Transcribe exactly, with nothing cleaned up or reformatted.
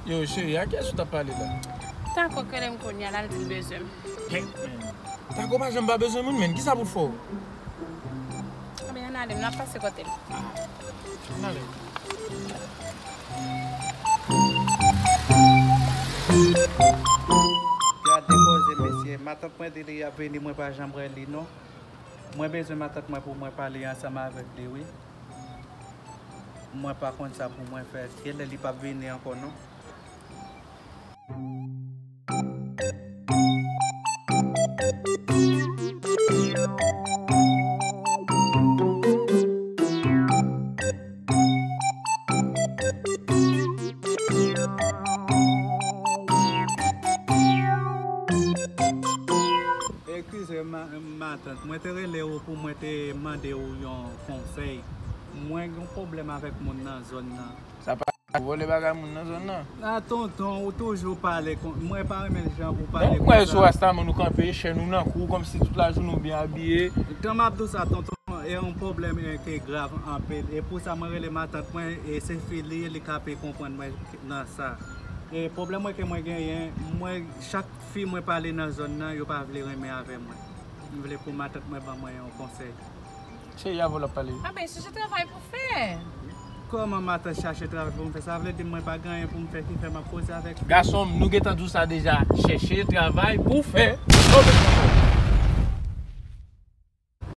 Yo, cheri, a kiyès ou t ap pale la? Tako k rele m kounye a, l al di l bezwen m. Tako pa janm pa bezwen moun, menn. Kisa pou l fè w? Anben, ann ale, m ap pase kote l. Ann ale. Gade koze, mesye. Matant mwen di li ap vini, mwen pa janm wè li, non. Mwen bezwen matant mwen pou mwen pale ansanm avèk li, wi. Mwen pa konn sa pou mwen fè. Genlè li p ap vini ankò, non. Eskize m, ma-, matant. Mwen te rele w pou mwen te mande w yon konsèy. Mwen gen yon pwoblèm avèk moun nan zòn nan. Sa pa vòlè bagay moun nan zòn nan. A, tonton, ou toujou pale kon, mwen pa renmen jan ou pale konsa. Bon, ou kwè sou Rastaman, nou kanpe, chèn nou nan kou, kòmsi tout lajounen ou byen abiye. Tan m ap di w sa, tonton, e yon pwoblèm, e, ki grav anpil. E pou sa, mwen rele matant mwen, e se fi li ye, li ka pi konprann mwen nan sa. E pwoblèm mwen ke mwen genyen, mwen, chak fi mwen pale nan zòn nan, yo pa vle renmen avè mwen. M vle pou matant mwen ban mwen yon konsèy. Cheri, avè w l ap pale. Anben, chèche travay pou fè. Kòman matant chache travay pou m fè? Sa vle di mwen pa gen anyen pou m fè ki fè m ap koze avèk li? Gason m, nou gentan di w sa deja. Chèche travay pou fè.